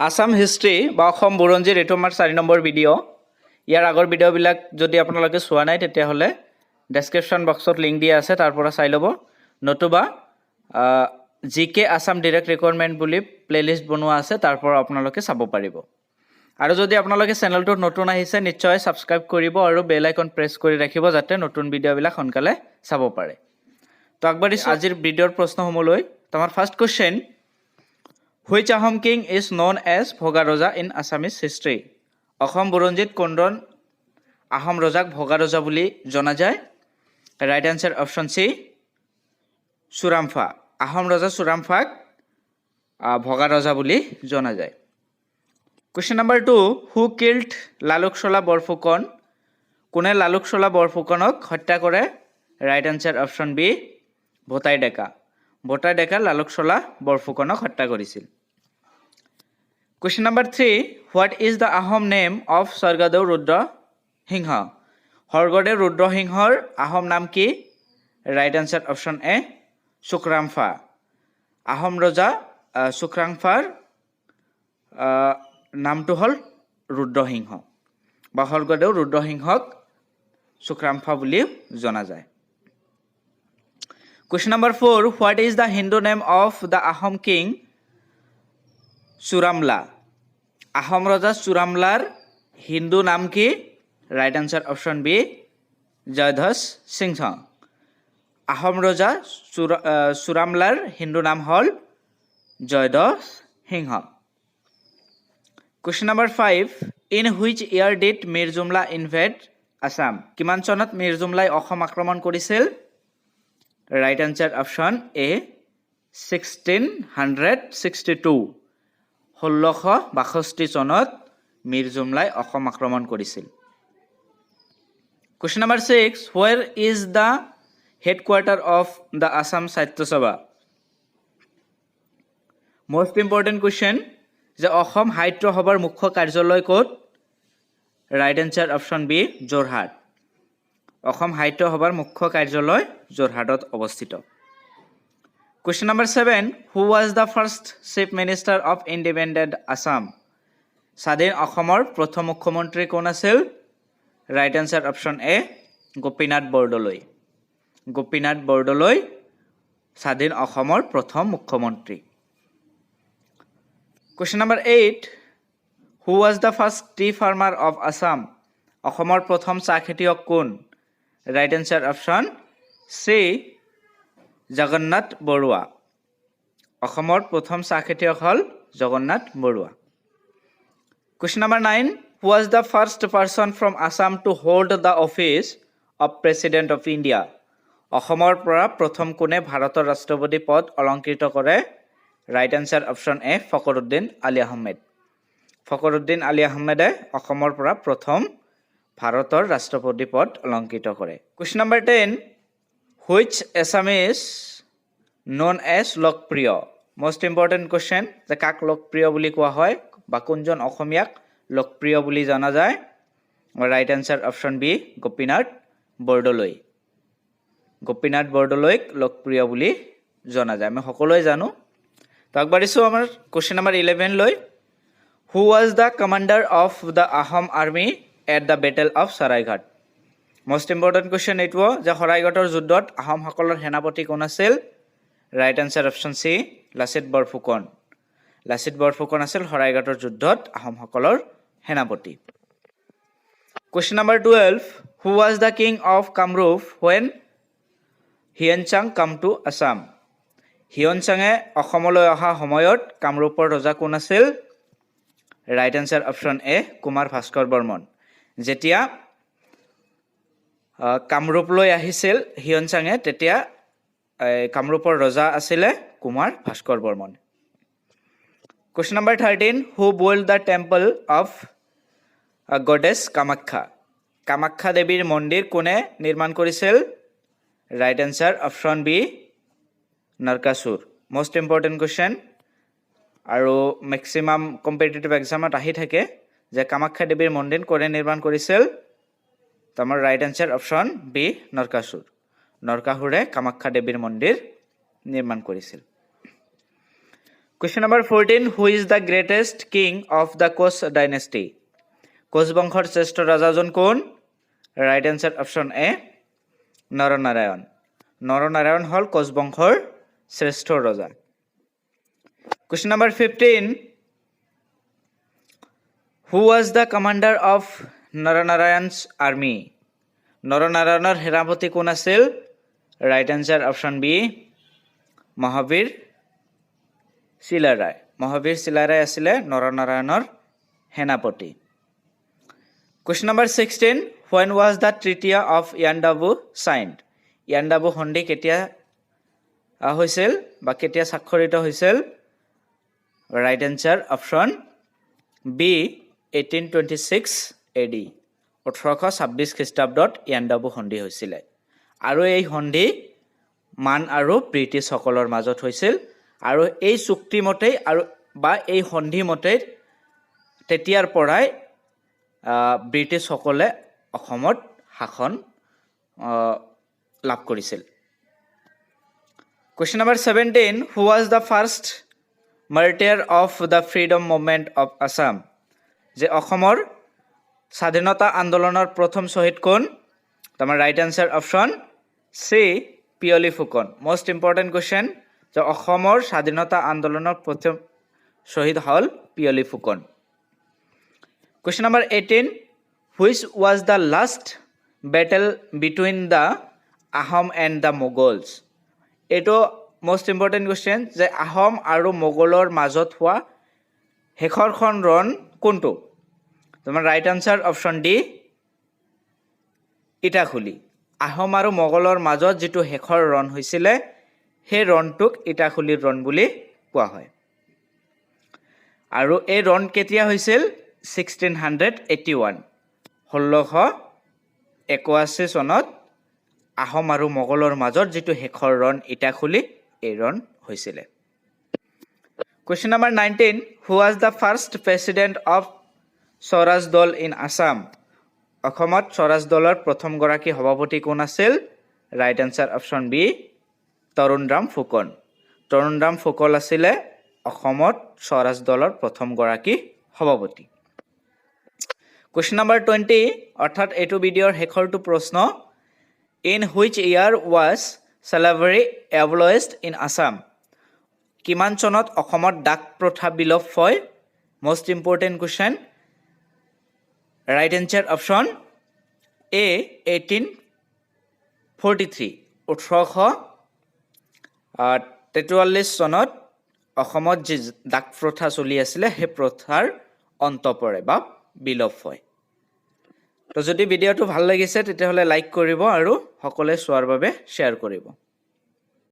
Assam history বা অসম বুৰঞ্জীৰ এইটো আমাৰ 4 নম্বৰ ভিডিঅ'। ইয়াৰ আগৰ ভিডিঅ'বিলাক যদি আপোনালোকে চোৱা নাই, তেতিয়াহ'লে ডেছক্ৰিপশ্যন বক্সত লিংক দিয়া আছে, তাৰ পৰা চাই ল'ব। নতুবা জি কে আছাম ডিৰেক্ট ৰিক্ৰুইটমেণ্ট বুলি প্লে'লিষ্ট বনোৱা আছে, তাৰ পৰা আপোনালোকে চাব পাৰিব। আৰু যদি আপোনালোকে চেনেলটোত নতুন আহিছে, নিশ্চয় ছাবস্ক্ৰাইব কৰিব আৰু বেল আইকন প্ৰেছ কৰি ৰাখিব, যাতে নতুন ভিডিঅ'বিলাক সোনকালে চাব পাৰে। তো আগবাঢ়িছোঁ আজিৰ ভিডিঅ'ৰ প্ৰশ্নসমূহলৈ। তো আমাৰ first question, which Ahom king is known as Bhoga Roja in Assamese history? Assam বুৰঞ্জীত কোনজন আহোম ৰজাক ভগা ৰজা বুলি জনা যায়? Right answer option C, Suramphaa. Ahom ৰজা চুৰামফাক ভগা ৰজা বুলি জনা যায়। Question number 2, who killed Lalukshola Borphukan? কোনে লালুকসোলা বৰফুকনক হত্যা কৰে? Right answer option B, Bhotai ডেকা। ভোটাই ডেকা লালুকসোলা বৰফুকনক হত্যা কৰিছিল। Question number 3, what is the Ahom name of Swargadeo Rudra Singha? স্বৰ্গদেউ ৰুদ্ৰসিংহৰ আহোম নাম কি? Right answer option A, Sukrampha. Ahom ৰজা চুক্ৰাংফাৰ নামটো হ'ল ৰুদ্ৰসিংহ বা স্বৰ্গদেউ ৰুদ্ৰসিংহক চুক্ৰামফা বুলিও জনা যায়। Question number 4, what is the Hindu name of the Ahom king Suramla? Ahom ৰজা চুৰামলাৰ হিন্দু নাম কি? Right answer option B, Jayadhwaj Singha. Ahom ৰজা চুৰামলাৰ হিন্দু নাম হ'ল জয়ধ্বজ সিংহ। Question number 5, in which year did Mir Jumla invade Assam? কিমান চনত মীৰ জুমলাই অসম আক্ৰমণ কৰিছিল? Right answer option A, 1662। 1662 চনত মীৰ জুমলাই অসম আক্ৰমণ কৰিছিল। Question number 6, where is the headquarter of the Assam Sahitya Sabha? Most important question যে অসম সাহিত্য সভাৰ মুখ্য কাৰ্যালয় ক'ত? Right answer option B, Jorhat. Asom Sahitya সভাৰ মুখ্য কাৰ্যালয় যোৰহাটত অৱস্থিত। Question number 7, who was the first chief minister of independent Assam? স্বাধীন অসমৰ প্ৰথম মুখ্যমন্ত্ৰী কোন আছিল? ৰাইট এনচাৰ অপশ্যন এ, গোপীনাথ বৰদলৈ। গোপীনাথ বৰদলৈ স্বাধীন অসমৰ প্ৰথম মুখ্যমন্ত্ৰী। Question number 8, who was the first tea farmer of Assam? অসমৰ প্ৰথম চাহ খেতিয়ক কোন? Right answer option C, Jagannath Baruah. অসমৰ প্ৰথম চাহ খেতিয়ক হ'ল Jagannath Barua. Question number 9, who was the first person from Assam to hold the office of President of India? অসমৰ পৰা প্ৰথম কোনে ভাৰতৰ ৰাষ্ট্ৰপতি পদ অলংকৃত কৰে? ৰাইট এনচাৰ অপশ্যন এ, ফকৰুদ্দিন আলী আহমেদ। ফকৰুদ্দিন আলী আহমেদে অসমৰ পৰা প্ৰথম ভাৰতৰ ৰাষ্ট্ৰপতি পদ অলংকৃত কৰে। Question number 10, which Assamese known as Lokpriya? Most important question যে কাক লোকপ্ৰিয় বুলি কোৱা হয় বা কোনজন অসমীয়াক লোকপ্ৰিয় বুলি জনা যায়? Right answer option B, Gopinath Bordoloi. Gopinath বৰদলৈক লোকপ্ৰিয় বুলি জনা যায়, আমি সকলোৱে জানো। তো আগবাঢ়িছোঁ আমাৰ কুৱেশ্যন নম্বৰ 11 লৈ। Who was the commander of the Ahom army at the Battle of Saraighat? Most important question এইটো যে শৰাইঘাটৰ যুদ্ধত আহোমসকলৰ সেনাপতি কোন আছিল? Right answer option C, Lachit Borphukan. Lachit Borphukan আছিল শৰাইঘাটৰ যুদ্ধত আহোমসকলৰ সেনাপতি। Question number 12, who was the king of Kamrup when Hiuen Tsang come to Assam? Hiuen চাঙে অসমলৈ অহা সময়ত কামৰূপৰ ৰজা কোন আছিল? Right answer option A, Kumar Bhaskar Varman. যেতিয়া কামৰূপলৈ আহিছিল হিউৱেন চাঙে, তেতিয়া এই, কামৰূপৰ ৰজা আছিলে Kumar Bhaskar Barman. Question number 13, who built the temple of goddess Kamakhya? Kamakhya দেৱীৰ মন্দিৰ কোনে নিৰ্মাণ কৰিছিল? Right answer option B, Narakasura. Most important question আৰু মেক্সিমাম কম্পিটিটিভ এক্সামত আহি থাকে যে কামাখ্যা দেৱীৰ মন্দিৰ কোনে নিৰ্মাণ কৰিছিল। তো আমাৰ right answer option B, Narakasur. নৰকাসুৰে কামাখ্যা দেৱীৰ মন্দিৰ নিৰ্মাণ কৰিছিল। Question number 14, who is the greatest king of the Koch dynasty? Koch বংশৰ শ্ৰেষ্ঠ ৰজাজন কোন? ৰাইট এনচাৰ অপশ্যন এ, নৰনাৰায়ণ। নৰনাৰায়ণ হ'ল কোচ বংশৰ শ্ৰেষ্ঠ ৰজা। Question number 15, who was the commander of Naranarayan's army? নৰনাৰায়ণৰ সেনাপতি কোন আছিল? Right answer option B, Mahabir Chilarai. Mahabir Chilarai আছিলে নৰনাৰায়ণৰ সেনাপতি। Question number 16, when was the Treaty of Yandabo signed? Yandabo সন্ধি কেতিয়া হৈছিল বা কেতিয়া স্বাক্ষৰিত হৈছিল? Right answer option B, 1826 AD. 1826 খ্ৰীষ্টাব্দত ইয়াণ্ডাবু সন্ধি হৈছিলে আৰু এই সন্ধি মান আৰু ব্ৰিটিছসকলৰ মাজত হৈছিল আৰু এই চুক্তি মতেই আৰু বা এই সন্ধি মতেই তেতিয়াৰ পৰাই ব্ৰিটিছসকলে অসমত শাসন লাভ কৰিছিল। Question number 17, who was the first martyr of the freedom movement of Assam? যে অসমৰ স্বাধীনতা আন্দোলনৰ প্ৰথম শ্বহীদ কোন? তোমাৰ right answer option C, Piyoli Phukan. Most important question যে অসমৰ স্বাধীনতা আন্দোলনৰ প্ৰথম শ্বহীদ হ'ল Piyoli Phukan. Question number 18, which was the last battle between the Ahom and the Mughals? এইটো মষ্ট ইম্পৰ্টেণ্ট কুৱেশ্যন যে আহোম আৰু মোগলৰ মাজত হোৱা শেষৰখন ৰণ কোনটো? তোমাৰ right answer option D, Itakhuli. Ahom আৰু মোগলৰ মাজত যিটো শেষৰ ৰণ হৈছিলে, সেই ৰণটোক ইটাখুলিৰ ৰণ বুলি কোৱা হয়। আৰু এই ৰণ কেতিয়া হৈছিল? 1681, 1681 চনত আহোম আৰু মোগলৰ মাজত যিটো শেষৰ ৰণ ইটাখুলি, এই ৰণ হৈছিলে। Question number 19, who was the first president of Swaraj Dal in Assam? অসমত স্বৰাজ দলৰ প্ৰথমগৰাকী সভাপতি কোন আছিল? Right answer option B, Tarunram Phukan. Tarunram Phukan আছিলে অসমত স্বৰাজ দলৰ প্ৰথমগৰাকী সভাপতি। কুৱেশ্যন নম্বৰ 20, অৰ্থাৎ এইটো ভিডিঅ'ৰ শেষৰটো প্ৰশ্ন, in which year was slavery abolished in Assam? কিমান চনত অসমত দাস প্ৰথা বিলোপ হয়? Most important question. Right answer option A, 1843। 1843 চনত অসমত যি দাস প্ৰথা চলি আছিলে, সেই প্ৰথাৰ অন্ত পৰে বা বিলোপ হয়। তো যদি ভিডিঅ'টো ভাল লাগিছে, তেতিয়াহ'লে লাইক কৰিব আৰু সকলোৱে চোৱাৰ বাবে শ্বেয়াৰ কৰিব।